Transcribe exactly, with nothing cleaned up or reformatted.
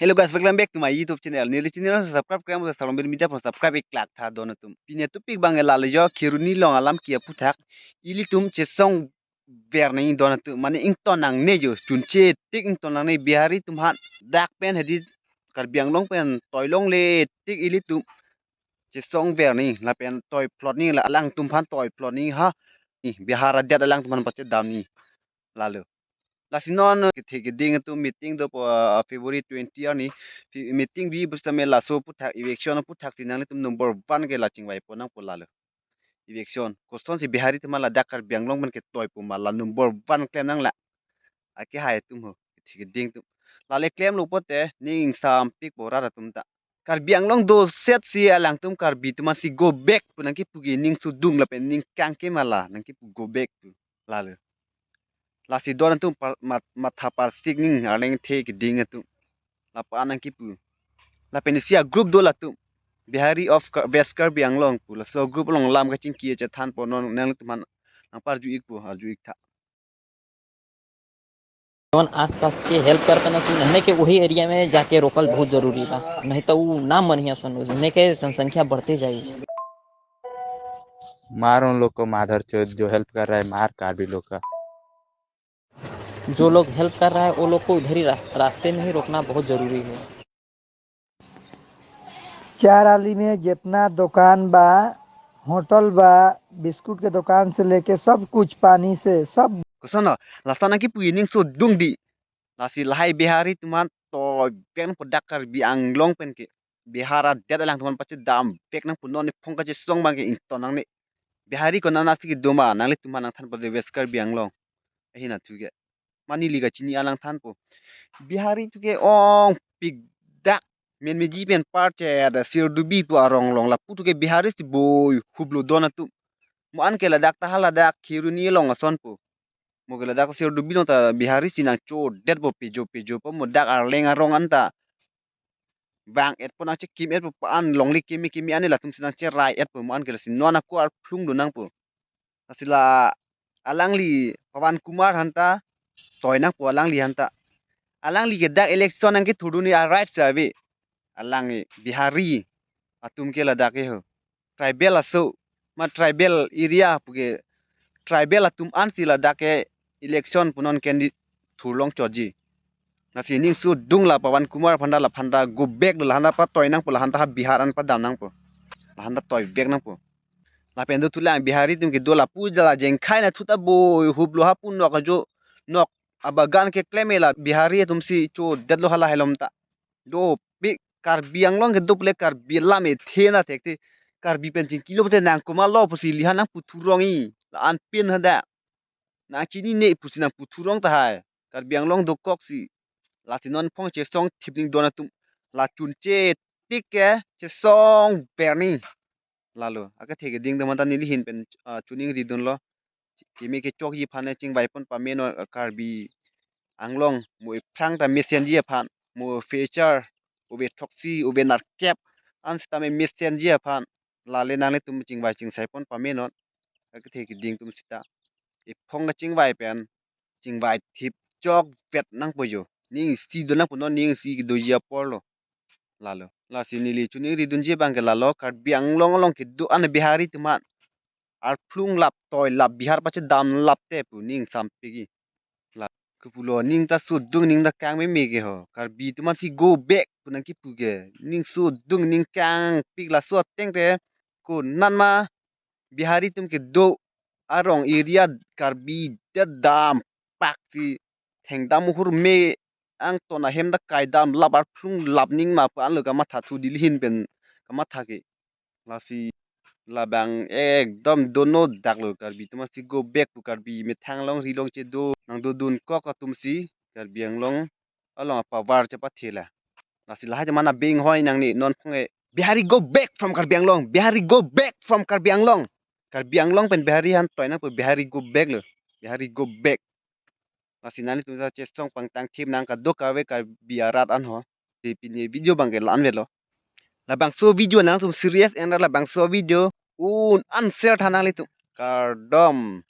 Hello guys, welcome back to my YouTube channel. Neli channel subscribe klemlo, Salom Bir Media pu subscribe ik klak tha don atum. Pini atopic abang ke lalo jo, Kheroni along alam ke aphuthak. Ilitum chesong ver nangji don atum. Mane ington nangne jo, chunche tik ington nangne, Bihari atum aphan dak pen hedi Karbi Anglong pen toi longle tik ilitum chesong ver nangji, lapen toi phlot nangji, la alangtum aphan toi phlot nangji ha. Ni Bihar adet alangtum aphan pachedam nangji. Lalo. Lasi non kethe keding atum meeting dopo, ah, February twenty arni. Fi-, meeting bi pusitame laso aphuthak, eviction aphuthak si nanglitum number one ke la chingvai pon nangpo lalo. Eviction. Kosonsi Bihari atum ladak Karbi Anglong pen ketoi pu ma la number one klem nang la. Ake hai atum ho. Kethe keding atum. Lale klemlo pote ning ingsampik po rat atum ta. Karbi Anglong dosetsi alangtum Karbi atum aphansi go back pu nangkipu ke ning sudung lapen ning kangke ma la nangkipu go back pu lalo. Lasi don atum par-, mat-, matha parsik nangji arleng the keding atum. Lapu-an nangkipu. Lapen isi a-group do latum. Bihari of Ka-, West Karbi Anglong pu. Laso group along lam kachingki chethan po non nanglitum aphan nangparju ik po, arju ik tha. जौन आसपास के हेल्प करता ना, तो उन्हें के वही एरिया में जाके रोकल बहुत जरूरी था, नहीं तो वो नाम मन ही आसान हो, उन्हें के जनसंख्या बढ़ते जाएगी। मार उन लोग को, माधर चोद जो हेल्प कर रहा है, मार कार्बी लोग का। जो लोग हेल्प कर रहा है, वो लोग को उधर ही रास-, रास्ते में ही रोकना बहुत जरूरी है। चार आली में जितना दुकान बा, होटल बा, बिस्कुट के दुकान से लेके सब कुछ, पानी से सब। Koson, laso nangkipu ning sudung di. Lasi lahai Bihari atum aphan toi vek nangpo dak Karbi Anglong pen ke. Bihar adet alangtum aphan pachedam vek nangpo, non ephong kachesong abang ke ington nangne. Bihari konatsi kedo ma nanglitum aphan nangthan po de West Karbi Anglong. Ahin athu ke. Mane neli kachini alang than po. Bihari atum ke ongpik dak Menmeji pen parche ada Sirdubi pu arong along lapu atum ke Bihari si boi huplo don atum. Mo an ke ladak ta ha ladak Kheroni along ason po. Mo ke ladak Sirdubi along ta Bihari si nangchodet po, pejo pejo po, mo dak arleng arong an ta vang-et po, nangchekim-et po, an longle keme keme an latum si nangcherai-et po, mo an ke lasi non ako arphlung do nangpo. Lasi la alangli Pawan Kumar aphan ta toi nangpo, alangli aphan ta. Alangli ke dak election nangkethurdun a-right si ave. Alang Bihari atum ke ladak ke ho. Tribal aso, ma tribal area pu ke, tribal atum ansi ladak ke election pu non candidate thurlong chotji. Lasi ning sudung la Pawan Kumar aphan ta, laphan ta go back do, laphan ta patoi nangpo, laphan ta ha Bihar an padam nangpo. Laphan ta toi vek nangpo. Lapen dothulang Bihari atum kedo lapu jala jengkhai na thu ta boi huplo, ha pu nok ajo, nok abagan keklem-e la Bihari atum si chodetlo hala helom ta. Dopik Karbi Anglong kedo pule Karbi alam ethe na thekte. Karbi pen chingkilo pute nang komatlo pusi lihan nangpu thurong-i. La-an pen hadak. Nangchinine pusi nangpu thurong tahai. Karbi Anglong dokok si. Lasi non phong chesong thip ning don atum. La chunche tik ke chesong berni. Lalo. Akethe keding teman ta neli ahin pen, ah, choningri dunlo. Keme kechokji aphan ne chingvai pon pame non, ah, Karbi Anglong mo ephrang ta mesenji aphan, mo feature, ove throksi, ove nerkep, an sitame mesenji aphan, lale nanglitum chingvai chingsai pon pame non, akethe keding atum sita. Ephong kachingvai pen, chingvai thip chok vet nangpo jo. Ning isi do nangpo non, ning isi kedoji aporlo. Lalo. Lasi neli choningri dunji abang ke lalo, Karbi Anglong along kedo an Bihari atum aphan arphlung lap toi lap Bihar pachedam lap te pu ning sampik-i. La, kepulo ning ta sudung ning ta kangmeme ke ho. Karbi atum aphansi go back pu nangkipu ke. Ning sudung ning kangpik, laso ateng te konat ma Bihari atum kedo arong area Karbi det dampak si thengdam hur me angton ahem ta kaidam lap arphlung lap ning ma pu anlo kamatha thu, neli ahin pen kamatha ke. Lasi labang ekdom dono daklo, Karbi atum aphansi go back pu, Karbi methang longri longche do nangdodun kok atum si Karbi Anglong along apower chepathela. Lasi lahai te mana bing hoi nangne non phonge, Bihari go back from Karbi Anglong, Bihari go back from Karbi Anglong. Karbi Anglong pen Bihari aphan toi nangpo, Bihari go back lo, Bihari go back. Lasi nanglitum ta chesong pangtang thip nang kadokave Karbi arat an ho. Te pini video abang ke la-an vetlo. Labangso video nangtum serious en ra labangso video un-an share tha nanglitum. Kardom.